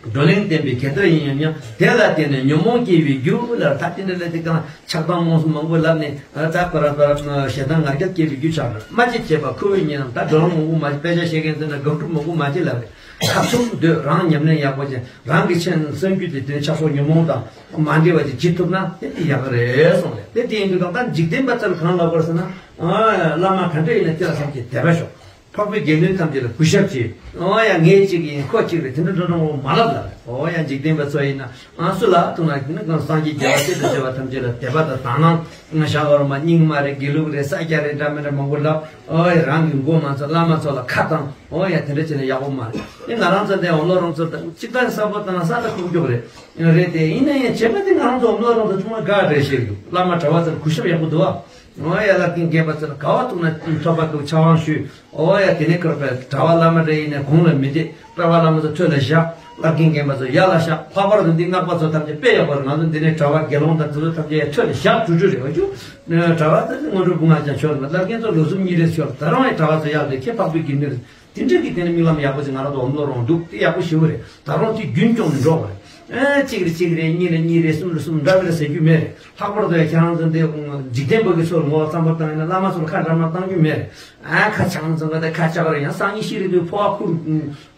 བགྲོ་གླེང་བསྟན་པའི་རྒྱལ་དར་ཡིན་སྙམ་ཡང་། དེ་ལ་བརྟེན་ནས་ཉོན་མོངས་སྐྱེ་བའི་རྒྱུ་ལ་ད་དེ་འདྲ་ལ་དེ་གང་ཆགས་སྡང་རྨོངས་གསུམ་མང་པོ་ལབ་ནས་ད་པ་ར་པ་ར་ཞེ་སྡང་ང་རྒྱལ་སྐྱེ་བའི་རྒྱུ་ཆགས་ན་སྨྲ་ལྕེ་བྱེད་པ་ཁུ་བའི་ཉེ་ལམ། ད་བགྲོ་གླེང་མང་པོ་མ་བྱེད། དཔེ་ཆ་བཤད་མཁན་ཚོ་ན་དགག་སྒྲུབ་མང་པོ་མ་བྱེད་ལབ་རེད། ཐབ་ཚུམ་སྡོད། རང་ཉམས་ལེན་ཡག་པོ་བྱེད། རང་གི་ཆེན་སེམས་རྒྱུད་དེ་དོན་ཆགས་སོགས་ཉོན་མོངས་དང་མ་འདྲེས་པ་ཅིག་བྱེད་ཐུབ་ན་དེ་དེ་ཡག་གི་རེད་གསུངས་རེད། དེ་དེ་ཡིན་དུས་གང་ལྟར་འཇིག་རྟེན་པ་ཚོ་ལ་གང་ལབ་དགོས་ཟེར་ན། ཨ་བླ་མ་ག་འདྲ་ཡིན་ན་དེ་ལ་བསམ་གྱིས་དད་པ་ཤོག་འཕགས་པའི་དགེ་འདུན་ཐམས་ཅད་ལ་གུས་ཞབས་བྱེད། ཨོ་ཡ་ངས་གཅིག་ཡིན་ཁོ་གཅིག་རེད་དེ་འདྲ་འགྲོ་འགྲོ་འོ་མ་ལབ་ལ། ཨོ་ཡ་འཇིག་རྟེན་པ་ཚོ་ཡིན་ན་ཨ་སུ་ལ་ཐུག་ན་ནི་གང་སངས་རྒྱས་རྒྱལ་བ་སྲས་དང་བཅས་པ་ཐམས་ཅད་ལ་དད་པ་དང་དག་སྣང་ང་ཞག་འོར་མ་རྙིང་མ་རེད། དགེ་ལུགས་རེད། ས་སྐྱ་རེད། འདྲ་མི་འདྲ་མང་པོ་ལབ། ཨོ་ཡ་རང་གི་མགོ་མ་ཚོ་བླ་མ་ཚོ་ལ་ཁ་བཏང་། ཨོ་ཡ་དེ་འདྲ་བྱས་ན་ཡག་པོ་མ་རེད། དེ་ང་རང་ཚོ་འདི་འོ་ལོ་རང་ཚོ་དང་གཅིག་ལྟ་ས་པོ་དང་ས་ད་ཁུག་ཀྱོག་རེད། རེད་དེ་ཡིན་ན་ཡང་བྱེད་པ་དེ་ང་རང་ཚོ་འོ་ལོ་རང་ཚོ་ཆུང་མ་དགའ་རེད་ཤེས་ཀྱི་འདུག་བླ་མ་གྲྭ་བ་ཚོར་གུས་ཞབས་ཡག་པོ་འདུག་ཨ། ཨོ་ཡ་ལ་ཀིང་རྒན་པ་ཚོ་ལ་ག་བ་ཐུག་ན་ཐོབ་པ་ཐུག་ཕྱག་དབང་ཞུས། ཨོ་ཡ་དེ་ནས་ཁོར་པའི་གྲྭ་བ་བླ་མ་རེ་ཡིན་ནས་གོང་ལ་མི་བསྡད། གྲྭ་བ་བླ་མ་ཚོ་ཐོད་ལ་བཞག་བླ་རྒན་རྒན་པ་ཚོ་ཡར་ལ་བཞག་ལྷག་པར་དུ་འདི་སྔགས་པ་ཚོ་ཐམས་ཅད་དཔེ་ཡག་པར། ང་ཚོ་འདི་ནས་གྲྭ་པ་དགེ་སློང་དང་དེ་ཚོ་ཐམས་ཅད་ཡར་ཁྲོད་ལ་བཞག་གྲུ་གྲུ་རེད་བ་ཅུ། གྲྭ་པ་དེ་སྔོན་འགྲོ་སྦུག་ལྔ་ཀྱང་ཆོག་རེད་མ། བླ་རྒན་ཚོ་ལོ་གསུམ་གཉིས་རེ་ཆོག་ད་རུང་ཡང་གྲྭ་པ་ཚོ་ཡར་དེ་ཁྱེད་འཕགས་པའི་དགེ་འདུན་རེད། དེ་འདྲ་གི་དེ་ནས་མིག་ལམ་ཡག་པོ་ཅིག་ང་རང་ཚོ་འོམ་ལོ་རོང་འདུག་དེ་ཡག་པོ་ཞེ་པོ་རེད། ད་རུང་དེ་རྒྱུན་སྐྱོང་ནས་འགྲོ་དགོས་རེད། ཨེ་གཅིག་རེ་གཅིག་རེ་གཉིས་རེ་གཉིས་རེ་གསུམ་རེ་གསུམ་འདྲ་བ་རེ་ཟེར་རྒྱུ་མེད་རེད། ལྷག་པར་དུ་ཡང་ཁྱེད་རང་ཚོ་འདི་འཇིག་རྟེན་པ་གི་ཚོར་ངོ་བོ་བསམ་པ་བཏང་ཡིན་ན་བླ་མ་ཚོར་ཁ་འདྲ་མ་བཏང་རྒྱུ་མེད་རེད། ཨ་ཁ་ཆང་ཚང་ག་དང་ཁ་ཆག་རེད། ཡང་སང་ཉིན་ཤི་རེད་དུས་འཕོ་བ་ཁུར་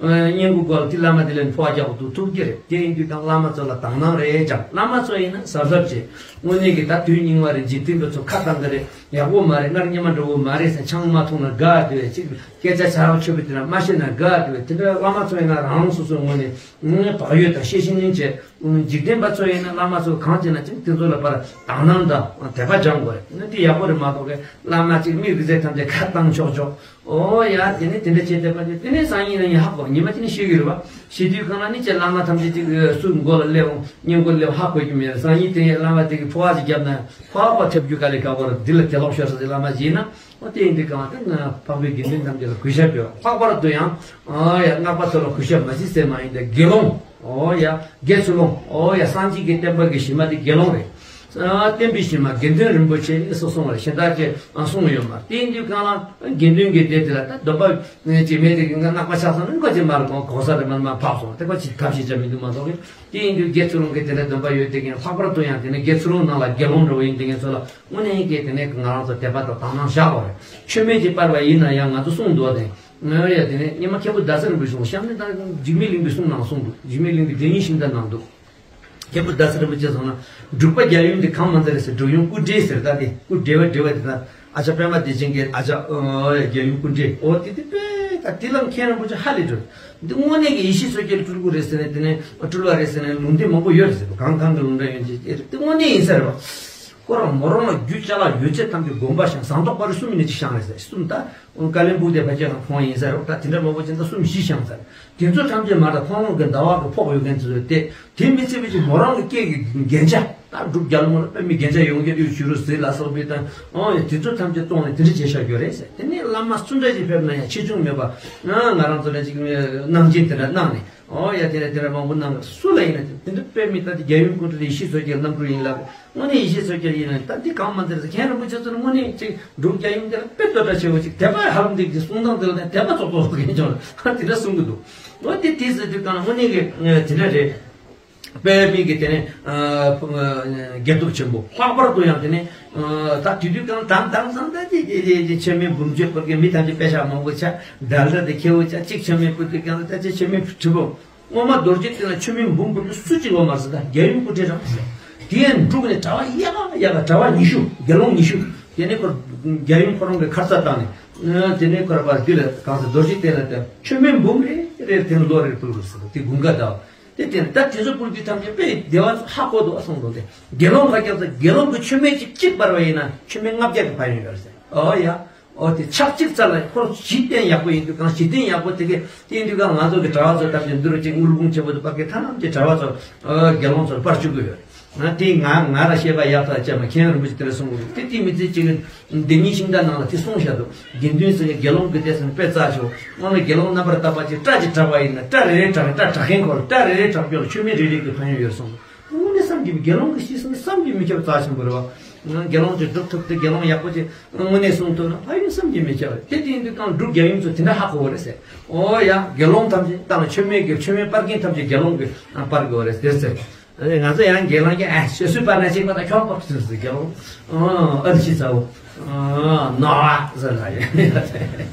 བསྙེན་བཀུར་སྐོར་དེ་བླ་མ་དེ་ལས་འཕོ་བ་རྒྱག་ཐུབ་ཐུབ་ཀྱི་རེད། དེ་ཡིན་དུས་ད་བླ་མ་ཚོ་ལ་དག་སྣང་རེད་ཀྱང་བླ་མ་ཚོ་ཡིན་ན་གཟབ་གཟབ་བྱེད། དངོས་གནས་ཀྱི་ད་དུས་རྙིང་བ་རེད། འཇིག་རྟེན་པ་ཚོ་ཁ་བཏང་གི་རེད། ཡག་པོ་མ་རེད། སྔར་སྔོན་མ་འདྲ་བོ་མ་རེད་ཟེར་ཆང་མ་འཐུང་ན་དགའ་དེ་བས་ཅིག་སྐད་ཆ་ཆ་རང་ཆོད་པའི་དེ་ལ་མ་བཤད་ན་དགའ་དེ་བས་དེ་འདྲ་བླ་མ་ཚོ་ཡིན་ན་རང་རང་སོ་སོའི་ངོས་ནས་ངས་བག་ཡོད་དང་ཤེས་བཞིན་ནས་བྱས། འཇིག་རྟེན་པ་ཚོ་ཡིན་ན་བླ་མ་ཚོ་གང་བྱས་ན་ཅིག་དེ་ཚོ་ལ་པར་དག་སྣང་དང་དད་པ་སྦྱང་དགོས་རེད། ན་དེ་ཡག་པོ་རེད་མ་གཏོགས་ཀྱི་བླ་མ་ཅིག་མི་རིགས་རྫས་ཐམས་ཅད་ཁ་བཏང་ཆོག་ཆོག་ཨོ་ཡ་དེ་ནས་དེ་འདྲ་བྱས་བསྡད་པ་དེ་དེ་ནས་སང་ཉིན་ལ་ཡིན་ཧ་གོ་ཉི་མ་དེ་ནས་ཤེས་ཀྱི་རེད་བ། ཤེས་དུས་གང་ལ་ནི་ཅིག་བླ་མ་ཐམས་ཅད་ཅིག་སུ་མགོ་ལ་སླེབས་འོང་སྙིང་མགོ་སླེབས་ཧ་གོ་རྒྱུ་མེད། སང་ཉིན་དེ་བླ་མ་དེ་གི་འཕོ་བ་ཅིག་བརྒྱབ་ན་འཕོ་བ་པ་ཐེབས་རྒྱུ་ག་ལས་དཀའ་བོ་རེད། འདི་ལ་དེ་ལོག་ཤོར་ས་དེ་བླ་མ་ཡིན་ན། ཨོ་དེ་ཡིན་དུས་གང་ལྟར་ན་འཕགས་པའི་དགེ་འདུན་ཐམས་ཅད་ལ་གུས་ཞབས་ཡོད། ལྷག་པར་དུ་ཡང་ཨོ་ཡ་སྔགས་པ་ཚོ་ལ་གུས་ཞབས་མ་བྱེད་ཟེར་མ་ཡིན་ཏེ་དགེ་སློང་ཨོ་ཡ་དགེ་ཚུལ་སློང་ཨོ་ཡ་སངས་རྒྱས་ཀྱི་བསྟན་པ་གི་གཞི་མ་དེ་དགེ་སློང་རེད། བསྟན་པའི་གཞི་མ་དགེ་འདུན་རིན་པོ་ཆེ་ནི་སོ་སོ་བར་གཞན་དག་ཅེས་གསུངས་ཡོད་མ་རེད། དེ་ཡིན་དུས་གང་ལ་དགེ་འདུན་གྱི་སྡེ་དེ་ལ་ད་སྡོམ་པ་ཅིག་མེད་དེ་སྔགས་པ་ཆགས་སོང་ན་ཁོ་ཅིག་མར་གོང་གོང་ས་རེ་མར་མར་ཕབ་སོང་། དེ་ཁོ་ཅིག་ཐབས་ཤེས་བྱ་མི་འདུག་མ་གཏོགས་ཀྱི། དེ་ཡིན་དུས་དགེ་ཚུལ་སློང་གི་དེ་འདྲ་སྡོམ་པ་ཡོད་དེ་ཀྱང་ལྷག་པར་དུ་ཡང་དེ་ནས་དགེ་ཚུལ་སློང་ནང་ལ་དགེ་སློང་འདྲ་བོ་ཡིན་དེ་ཀྱང་ཚོ་ལ་དངོས་གནས་ཀྱི་དེ་ནས་ང་རང་ཚོ་དད་པ་དང་དག་སྣང་བཞག་དགོས་རེད། ཆོས་མེད་ཅིག་སྤར་བ་ཡིན་ན་ཡང་ང་ཚོ་གསུང་འདུག་དེ་ང་ཡ་དེ་ནས་སྙེ་མ་མཁན་པོ་ཟླ་ཟེར་རིན་པོ་ཆེ་གསུང་བཤམས་ནས་ད་འཇིགས་མེད་གླིང་པའི་གསུང་ནང་གསུང་འདུག་འཇིགས་མེད་གླིང་པའི་དེ་ཉིད་ཤིང་རྟ་ནང་འདུག་མཁན་པོ་ཟླ་ཟེར་རིན་པོ་ཆེ་གསུང་ན་འབྲུག་པ་རྒྱལ་ཡུམ་དེ་གང་མ་འཛིན་རེད་ཟེར། འབྲུག་ཡུམ་སྐུ་བགྲེས་ཟེར། ད་དེ་སྐུ་བགྲེས་པ་བགྲེས་པ་དེ་ད་ཨ་ཅག་པད་མ་བདེ་ཆེན་གྱི་ཨ་ཅག་ཨོ་ཡ་རྒྱལ་ཡུམ་སྐུ་བགྲེས། ཨོ་དེ་དེ་པས་ད་དེ་ལ་མཁན་རིན་པོ་ཆེ་ཧ་ལས་འགྲོ། འདི་དངོས་གནས་ཀྱི་ཡེ་ཤེས་མཚོ་རྒྱལ་སྤྲུལ་སྐུ་རེད་ཟེར་ནས་དེ་ནས་སྤྲུལ་བ་རེད་ཟེར་ནས་ལུང་བསྟན་མང་པོ་ཡོད་རེད་ཟེར། གང་གང་གི་ལུང་འདྲ་ཡོད་ཅེས་དེ་དངོས་གནས་ཡིན་ས་རེད་བ། ཁོ་རང་མོ་རང་ལ་རྒྱུད་ཅ་ལག་ཡོད་ཚད་ཐམས་ཅད་དགོན་པ་བཞེངས། ཟངས་མདོག་དཔལ་རི་གསུམ་ནས་ཅིག་བཞེངས་རེད་ཟེར། གསུམ་ད་བཀའ་བློན་སྤུ་དེ་ཕལ་ཆེར་ཁོང་ཡིན་ས་རེད། ད་དེ་འདྲ་མང་པོ་ཅིག་ད་གསུམ་བཞི་བཞེངས་ས་རེད། དེ་ཚོ་ཐམས་ཅད་མ་གཏོགས་ཁོང་རང་གི་ཟླ་བ་གི་ཕོགས་ཡོད་མཁན་ཚོ་དེ་དེ་མི་ཚད་པའི་ཅིག་མོ་རང་གི་སྐད་ཀྱི་རྒྱན་ཆ་ད་འབྲུག་རྒྱལ་མོ་ལ་པད་མའི་རྒྱན་ཆ་ཡོངས་རྒྱལ་གཡུ་བྱུ་རུ་ཟས་ལ་སོགས་པའི་དང་ཨོ་ཡ་དེ་ཚོ་ཐམས་ཅད་གཏོང་ནས་དེ་འདྲ་བྱས་བཞག་ཡོད་རེད་ཟེར། དེ་ནས་བླ་མ་སུ་འདྲ་ཞིག་ཕེབས་ན་ཡང་ཆེ་ཆུང་མེད་པ་ང་ང་རང་ཚོ་ལ་ཅིག་གནང་སྦྱིན་དེ་འདྲ་གནང་ནས། ཨོ་ཡ་དེ་ལ་དེ་ལ་མང་པོ་གནང་གི། སུ་ལ་ཡིན་ན་དེ་འདྲ་དཔེ་མི་ལྟ་དེ་རྒྱལ་ཡུམ་སྐུ་ཕྲེང་ཡེ་ཤེས་མཚོ་རྒྱལ་རྣམ་གྲོལ་ཡིན་ལབ། དངོས་གནས་ཡེ་ཤེས་མཚོ་རྒྱལ་ཡིན་ན་ད་འདི་གང་མ་འདིར་མཁན་རིན་པོ་ཆེ་ཚོ་ནི་དངོས་གནས་ཅིག་འབྲུག་རྒྱལ་ཡུམ་དེ་ལ་དཔེ་བསྟོད་གྲགས་ཆེ་བོ་ཅིག་དད་པ་ཧ་ལམ་འདི་གི་གསུང་སྟངས་འདི་ལ་ནི་དད་པ་ཙོག་ཙོག་གི་ཅོག་ཁ་དེ་འདྲ་གསུང་གི་འདུག་འོ་དེ་དེ་ཟེར་དུས་གང་དངོས་གནས་ཀྱི་དེ་འདྲ་རེད། དཔེ་མི་གི་དེ་ནས་རྒྱལ་སྟོབས་ཆེན་པོ་ལྷག་པར་དུ་ཡང་དེ་ནས་ད་དུས་དུས་གང་དང་དང་སང་ད་ཅི་ཅི་ཅི་ཅི་ཆེན་མོའི་འབུམ་བརྗོད་པར་གི་མི་ཐམས་ཅད་དཔེ་ཆ་མང་པོ་ཆ་དགྲ་ལ་དེ་ཁྱེའུ་ཆ་གཅིག་ཆེན་མོའི་སྤུ་དུས་གང་ད་ཅི་ཆེན་མོའི་དྲི་བོ། སྔོན་མ་རྡོ་རྗེ་གདན་ལ་ཆོས་མིན་འབུམ་འབུམ་དུ་སུ་གཅིག་ཡོད་མ་རེད་ཟེར། ད་རྒྱལ་ཡུམ་སྐུ་ཕྲེང་རང་ཟེར། དེ་ཡང་འབྲུག་ནས་གྲྭ་པ་ཡག་ཡག་གྲྭ་པ་ཉི་ཤུ་དགེ་སློང་ཉི་ཤུ། དེ་ནས་ཁོ་རྒྱལ་ཡུམ་ཁོ་རང་གི་ཁར་ས་བཏང་ནས་དེ་ནས་ཁོ་ར་པར་འདི་ལ་གང་ཟེར་རྡོ་རྗེ་གདན་ལ་བཏང་། ཆོས་མིན་འབུམ་རེ་རེ་དེ་ལོ་རེར་ཕུལ་དགོས་ཟེར། དེ་དགུན་ཁ་ཟླ་བ་དེ་དེ་ད་དེ་ཚོ་ཕུལ་དུས་ཐམས་ཅད་དཔེ་བདེ་བ་ཧ་གོ་འདུག་ཨ་སོང་འདུག་དེ་དགེ་སློང་ཁ་རྒྱབ་ས་དགེ་སློང་གི་ཆོས་མིན་གཅིག་གཅིག་སྤར་བ་ཡིན་ན་ཆོས་མིན་ལྔ་བརྒྱ་གི་ཕན་ཡོན་ཡོད་ཟེར། ཨོ་ཡ། ཨོ་དེ་ཕྱག་གཅིག་རྩ་ལ་ཁོ་གཞི་རྟེན་ཡག་པོ་ཡིན་དུས་གང་གཞི་རྟེན་ཡག་པོ་དེ་གས་དེ་ཡིན་དུས་གང་ང་ཚོ་གི་གྲྭ་བ་ཚོ་ཐམས་ཅད་འདི་རུ་གཅིག་དངུལ་ཕུང་ཆེན་པོ་དུ་པ་གས་ཐམས་ཅད་གྲྭ་བ་ཚོ་དགེ་སློང་ཚོར་སྤར་བཅུག་གི་ཡོད། ང་དེ་ང་ང་ལ་བཤད་པ་ཡག་ཐག་བཅད་མ་མཁན་རིན་པོ་ཆེ་དེ་ལ་གསུང་གི་ཡོད། དེ་དེ་མི་ཚེ་གཅིག་གི་འདི་ཉིད་ཤིང་རྟ་ནང་ལ་དེ་གསུངས་བཞག་འདུག་དགེ་འདུན་ཟེར་གི་དགེ་སློང་གི་དེ་སེམས་དཔེ་རྩ་ཆེ་བོ། སྔོན་ལ་དགེ་སློང་རྣམ་པར་དག་པ་ཅིག་སྐྲ་ཅིག་གྲགས་པ་ཡིན་ན་སྐྲ་རེ་རེ་གྲགས་སྐྲ་གྲགས་མཁན་ཁོ་ལ་སྐྲ་རེ་རེ་གྲགས་རྒྱུ་ལ་ཆོས་མིན་རེ་རེ་གི་ཕན་ཡོན་ཡོད་གསུངས་འདུག་དངོས་གནས་བསམ་གྱིས་མི་དགེ་སློང་གི་ཤེས་སོང་བསམ་གྱིས་མི་ཁྱབ་རྩ་ཆེན་པོ་རེད་བ། དགེ་སློང་ཅིག་སྒྲུབ་ཐུབ་སྟེ་དགེ་སློང་ཡག་པོ་ཅིག་དངོས་གནས་གསུང་ཐུབ་ན་ཕན་ཡོན་བསམ་གྱིས་མི་ཁྱབ་རེད། དེ་དེ་ཡིན་དུས་གང་འབྲུག་རྒྱལ་ཡུམ་ཚོ་དེ་འདྲ་ཧ་གོ་བ་རེད་ཟེར། ཨོ་ཡ་དགེ་སློང་ཐམས་ཅད་ད་ལ་ཆོས་མེད་ཀྱི་ཆོས་མེད་སྤར་མཁན་ཐམས་ཅད་དགེ་སློང་གི་སྤར་དགོས་རེད་ཟེར་ཟེར། ང་ཚོ་ཡང་དགེ་སློང་གི་ཨ་ཤོད་སུས་སྤར་ན་ཅིག་པ་ད་ཁྱོད་པོ་ཟེར་ཟེར་དགེ་སློང་ཨ་ལ་ཤི་ཚ་བོ་ནོ་བ་ཟེར་ལ་ཡ།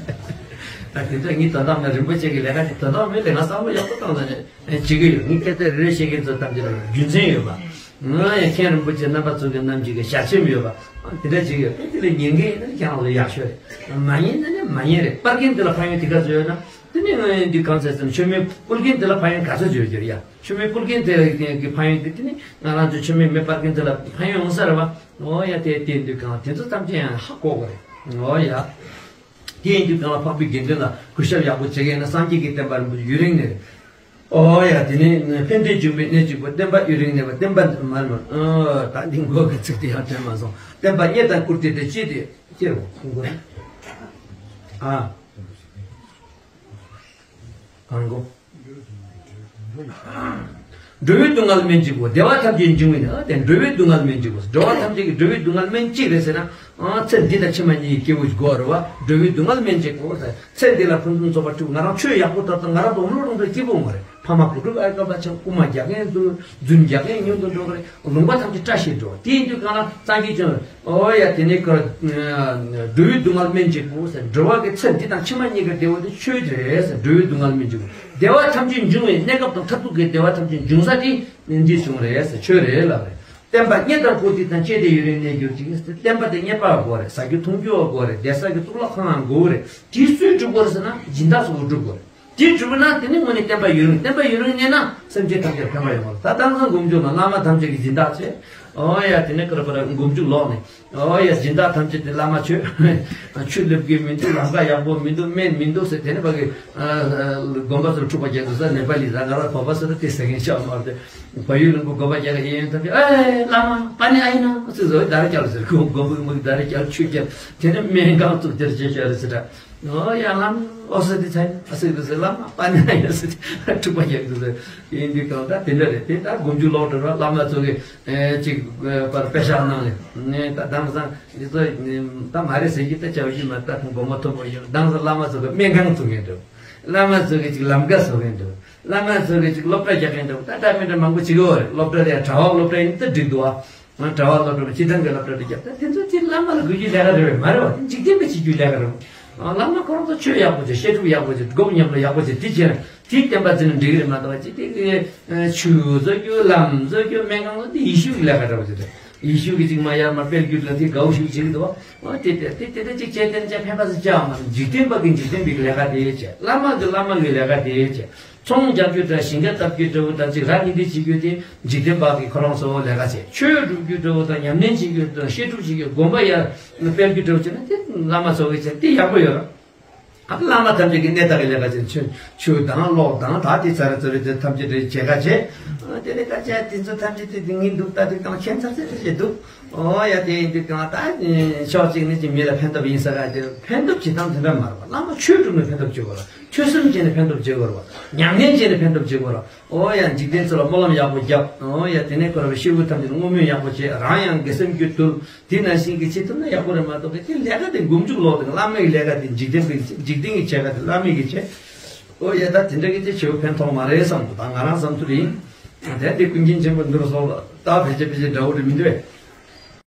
ད་དེ་ཚོ་ངའི་དོན་དག་མེད་རིན་པོ་ཆེ་གི་ལས་ཀ་ཅིག་དོན་དག་མེད་ལས་ང་བསམ་བློ་ཡག་པོ་བཏང་ད་ནས། བྱེད་ཀྱི་ཡོད། ངས་སྐད་ཆ་རེ་རེ་བཤད་མཁན་ཚོ་ཐམས་ཅད་ལ་རྒྱུ་མཚན་ཡོད་པ། ང་ཡང་མཁན་རིན་པོ་ཆེ་རྣམ་པ་ཚོ་གི་རྣམས་ཀྱི་ཞལ་ཆེམས་ཡོད་པ། དེ་འདྲ་ཅིག་ཡོད་པས་དེ་ལ་ཉན་མཁན་ཡིན་ན་ཁྱེད་རང་ཚོ་ཡག་ཤོས་རེད། མ་ཉན་ན་ནི་མ་ཉན་རེད། སྤར་མཁན་དེ་ལ་ཕན་ཡོན་དེ་ག་ཚོད་ཡོད་ན་དེ་ནི་ང་ཡང་འདི་གང་ཟེར་ཟེར་ན་ཆོས་མེད་ཕུལ་མཁན་དེ་ལ་ཕན་ཡོན་ག་ཚོད་ཡོད་ཀྱི་རེད་ཡ། ཆོས་མེད་ཕུལ་མཁན་དེ་ལ་གི་ཕན་ཡོན་དེ་དེ་ནི་ང་རང་ཚོ་ཆོས་མེད་མེ་སྤར་མཁན་དེ་ལ་ཕན་ཡོན་ཡོང་ས་རེད་བ། འོ་ཡ་དེ་དེ་འདི་གང་དེ་ཚོ་ཐམས་ཅད་ཡང་ཧ་གོ་དགོས་རེད། འོ་ཡ། དེ་ཡིན་དུས་གང་ལ་འཕགས་པའི་དགེ་འདུན་ལ་གུས་ཞབས་ཡག་པོ་བྱེད་མཁན་ན་སངས་རྒྱས་ཀྱི་བསྟན་པ་རིན་པོ་ཆེ་ཡུན་རིང་གནས། ཨོ་ཡ་དེ་ནས་ཕན་བདེ་འབྱུང་བའི་གནས་གཅིག་པུ་བསྟན་པ་ཡུན་རིང་གནས་པ་བསྟན་པ་མ་ལ་མ་ད་འདི་མགོ་གི་ཚིག་དེ་ཡང་དྲན་མ་སོང་། བསྟན་པ་རྙེད་དང་བཀུར་སྟི་དེ་ཅི་སྟེ་སྐྱེ་རུ་མགོ་ཨ་གང་གོ། འགྲོ་བའི་སྡུག་བསྔལ་སྨན་གཅིག་པུ། བདེ་བ་ཐམས་ཅད་འབྱུང་བའི་ནི། དེ་འགྲོ་བའི་སྡུག་བསྔལ་སྨན་གཅིག་པུ། འགྲོ་བ་ཐམས་ཅད་ཀྱི་འགྲོ་བའི་སྡུག་བསྔལ་སྨན་གཅིག་རེད་ཟེར་ན། ཨ། ཚེ་འདི་དང་ཕྱི་མ་གཉིས་ཀྱི་སྐྱེ་བོ་སྐོར་བ། འགྲོ་བའི་སྡུག་བསྔལ་སྨན་གཅིག་པུ་ཟེར། ཚེ་འདི་ལ་ཕུན་སུམ་ཚོགས་པ་སྤྲུལ། ང་རང་ཆོས་ཡག་པོ་ད་ལྟ་ང་རང་དུ་འོང་ལོ་རང་དུ་སྐྱིད་པོ་མ་རེད། ཕ་མ་བུ་ཕྲུག་ཨ་ཀ་པ་ཆགས། རྐུ་མ་རྒྱག་མཁན་དུ། རྫུན་རྒྱག་མཁན་ཉུང་དུ་འགྲོ་གི་རེད། ལུང་པ་ཐམས་ཅད་བཀྲ་ཤིས་འགྲོ། དེ་ཡིན་དུས་གང་ལ་སངས་རྒྱས་ཀྱང་། ཨོ་ཡ། དེ་ནས་ཀར། འགྲོ་བའི་སྡུག་བསྔལ་སྨན་གཅིག་པུ་ཟེར། འགྲོ་བ་གི་ཚེ་འདི་དང་ཕྱི་མ་གཉིས་ཀྱི་བདེ་བ་དེ་ཆོས་དེ་རེད་ཟེར། འགྲོ་བའི་སྡུག་བསྔལ་སྨན་གཅིག་པུ། བདེ་བ་ཐམས་ཅད་འབྱུང་བའི། གནས་སྐབས་དང་མཐར་ཐུག་གི་བདེ་བ་ཐམས་ཅད་འབྱུང་ས་དེ་འདི་བྱུང་རེད་ཟེར། ཆོས་རེད་ལབ་རེད། བསྟན་པ་རྙེད་དང་གོ་འདི་དང་བཅས་ཏེ་ཡུན་རིང་གནས་གྱུར་ཅིག་ཟེར། བསྟན་པ་དེ་རྙེད་པ་དགོས་རེད། ཟ་རྒྱུ་འཐུང་རྒྱུ་དགོས་རེད། བསྡད་ས་གི་གཙུག་ལག་ཁང་དགོས་རེད། དེ་སུས་སྒྲུབ་དགོས་རེད་ཟེར་ན། སྦྱིན་བདག་ཚོ་གིས་སྒྲུབ་དགོས་རེད། དེ་གྲུབ་ན་དེ་ནི་དངོས་གནས་བསྟན་པ་ཡུན་རིང་། བསྟན་པ་ཡུན་རིང་གནས་ན་སེམས་ཅན་ཐམས་ཅད་ཕན་པ་ཡོང་བ་རེད། ད་དེང་སང་སྒོམ་རྒྱུ་ན་བླ་མ་ཐམས་ཅད་ཀྱིས་སྦྱིན་བདག་བྱས། ཨོ་ཡ། དེ་ནས་ཀར་པར་སྒོམ་རྒྱུ་ལོག་ནས། ཨོ་ཡ། སྦྱིན་བདག་ཐམས་ཅད་དེ་བླ་མ་ཁྱོད། ཆུ་སླེབས་ཀྱི་མི་འདུག་ལམ་ཁ་ཡག་པོ་མི་འདུག་སྨན་མི་འདུག་ཟེར། དེ་ནས་ཕ་གི་དགོན་པ་ཚོར་འཁྲུག་པ་རྒྱག་དུས་ས། ནེ་པ་ལི་ཟ་ག་ལ་བོད་པ་ཟེར་ན་དེ་ཟེར་མཁན་ཆགས་མ་རེད། བལ་ཡུལ་ལུང་པ་དགོན་པ་རྒྱག་གི་ཡིན་ཐམས་ཅད། ཨེ། བླ་མ་པ་ནི་ཨ་ཡིན་ན་ཟེར་ཟེར། དར་རྒྱག་ཟེར། དགོན་པ་མི་དར་རྒྱག་ཆུ་རྒྱག་དེ་ནས་སྨན་ཁང་བཙུགས། དེར་བྱེད་བྱ་རེད་ཟེར་ད། ཨོ་ཡ། བླ་མ། ཨོ་ཟེར་དེ་ཚ་ཡིན། ཨ་ཟེར་དེ་ཟེར། བླ་མ་པ་ནི་ཨ་ཡིན་ཟེར་དེ་འཁྲུག་པ་རྒྱག་དུས་ཟེར། ཡིན་དུས་གང་ལྟར་དེ་འདྲ་རེད། དེ་ལྟར་སྒོམ་རྒྱུ་ལོག་འགྲོ་ར། བླ་མ་ཚོ་གིས་ཨེ་ཅིག་པར་དཔེ་ཤག་ནང་ལ་ནས། ད་དེང་སང་འདི་ཚོ་ད་མ་རེད་ཟེར་གྱི། ད་བྱ་བ་ཞིག་མ། ད་ཁོང་སྒོམ་མཐོན་པོ་ཡོད། དེང་སང་བླ་མ་ཚོ་གིས་སྨན་ཁང་བཙུགས་མཁན་འདུག་བླ་མ་ཚོ་གིས་ཅིག་ལམ་ཁ་བཟོ་མཁན་འདུག་བླ་མ་ཚོ་གིས་ཅིག་སློབ་གྲྭ་རྒྱག་མཁན་འདུག་ད་ལྟ་མི་འདྲ་མང་པོ་བྱེད་ཀྱི་ཡོད་རེད། སློབ་གྲྭ་དེ་ཡང་གྲྭ་པ་སློབ་གྲྭ་ཡིན་ན་ད་འགྲིག་འདུག་ཨ། གྲྭ་པ་སློབ་གྲྭ་སྤྱི་བཏང་གི་སློབ་གྲྭ་དེ་རྒྱབ། ད་དེ་ཚོ་དེ་བླ་མ་ལ་དགོས་རྒྱུའི་ལས་ཀ་རེད་པས། མ་རེད་པ། འཇིག་རྟེན་པ་བྱེད་རྒྱུའི་ལས་ཀ་རེད་པ། བླ་མ་ཁོ་རང་ཚོ་ཆོས་ཡག་པོ་བྱེད། བཤད་སྒྲུབ་ཡག་པོ་བྱེད། སྒོམ་ཉམས་ལེན་ཡག་པོ་བྱེད། དེ་བྱས་ན་དེའི་བསྟན་པ་འཛིན་ན་འགྲིག་གི་རེད་མ་གཏོགས། ཅི་དེ་གི་ཆོས་བཟོ་རྒྱུ། ལམ་བཟོ་རྒྱུ། སྨན་ཁང་བཟོ། དེ་ཡེ་ཤུ་གི་ལས་ཀ་འདྲ་པོ་ཅིག་རེད། ཡེ་ཤུ་གི་ཅིག་མ་ཡར་མར་སྤེལ་རྒྱུ་ལ་དེ་དགའ་བོ་ཞིག་བྱེད་ཀྱི་འདུག་པ། འོ་དེ་དེ་དེ་དེ་འདྲ་ཅིག་བྱས། དེ་འདྲ་ཕན་པ་ཟིག་ཅི་ཡང་མ་རེད། འཇིག་རྟེན་པ་གི་འཇིག་རྟེན་པའི་ལས་ཀ་དེ་བྱས། བླ་མ་གི་བླ་མ་གི་ལས་ཀ་དེ་བྱས། ཚོང་རྒྱག་རྒྱུ་དང་ཞིང་ཁ་བཏབ་རྒྱུ་འདྲ་པོ་དང་ཅིག་ར་ནི་འདི་བྱེད་རྒྱུ་དེ་འཇིག་རྟེན་པ་གི་ཁོ་རང་ཚོ་ལས་ཀ་བྱས། ཆོས་སྒྲུབ་རྒྱུ་འདྲ་པོ་དང་ཉམས་ལེན་བྱེད་རྒྱུ་དང་བཤད་སྒྲུབ་བྱེད་རྒྱུ། དགོན་པ་ཡར་སྤེལ་རྒྱུ་འདྲ་པོ་བྱས་ན་དེ་བླ་མ་ཚོ་གིས་བྱས། དེ་ཡག་པོ་ཡོད་ར། ཨ། བླ་མ་ཐམས་ཅད་ཀྱི་གནས་བདག་གི་ལས་ཀ་བྱས། ཆོས་ཆོས་དང་ཀློག་དང་ད་དེ་ཚར་ཚར་དེ་ཐམས་ཅད་དེ་བྱེད་ཀ་བྱས། དེ་ནས་ད་ཆ་དེ་ཚོ་ཐམས་ཅད་དེ་དེ་ངས་འདུག་ད་དེ་གང་ཁྱད་མཚར་ཚད་དེ་བྱས་འདུག་ཨོ་ཡ། དེ་ཡིན་དུས་གང་ད་ཕྱོགས་གཅིག་ནས་ཅིག་མི་ལ་ཕན་ཐོགས་ཡིན་ས་ག་དེ་ཕན་ཐོགས་བྱེད་སྟངས་དེ་འདྲ་མ་རེད་པ། བླ་མ་ཆོས་སྒྲུབ་ནས་ཕན་ཐོགས་བྱེད་དགོས་ར། ཆོས་སེམས་བསྐྱེད་ནས་ཕན་ཐོགས་བྱེད་དགོས་ར། ཉམས་ལེན་བྱས་ནས་ཕན་ཐོགས་བྱེད་དགོས་ར། ཨོ་ཡ། འཇིག་རྟེན་ཚོ་ལ་སྨོན་ལམ་ཡག་པོ་རྒྱབ། ཨོ་ཡ། དེ་ནས་ཁོ་ར་བའི་སྐྱེ་བོ་ཐམས་ཅད་ལ་བསྔོ་སྨོན་ཡག་པོ་བྱས། རང་ཡང་དགེ་སེམས་རྒྱུད་དུལ། དེ་ནང་བཞིན་གྱི་བྱེད་ཐུབ་ན་ཡག་པོ་རེད་མ་གཏོགས། དེ་ལས་ཀ་དེ་མགོ་མཇུག་ལོག་དང་། བླ་མའི་ལས་ཀ་དེ་འཇིག་རྟེན་པའི་འཇིག་རྟེན་གྱི་བྱེད་ཀ་དེ་བླ་མའི་གི་བྱེད། ཨོ་ཡ། ད་དེ་འདྲ་གི་དེ་བྱེད་པ་ཕན་ཐོགས་མ་རེད་བསམ་གི། ད་ང་རང་བསམ་ཚུལ་ཡིན། དེ་འདི་ཀུན་མཁྱེན་ཆེན་པོ་འདུག་སོང་ལ་ད་ཕལ་ཆེར་ཕལ་ཆེར་འདྲ་བོ་རེད་མི་འདུག་པས།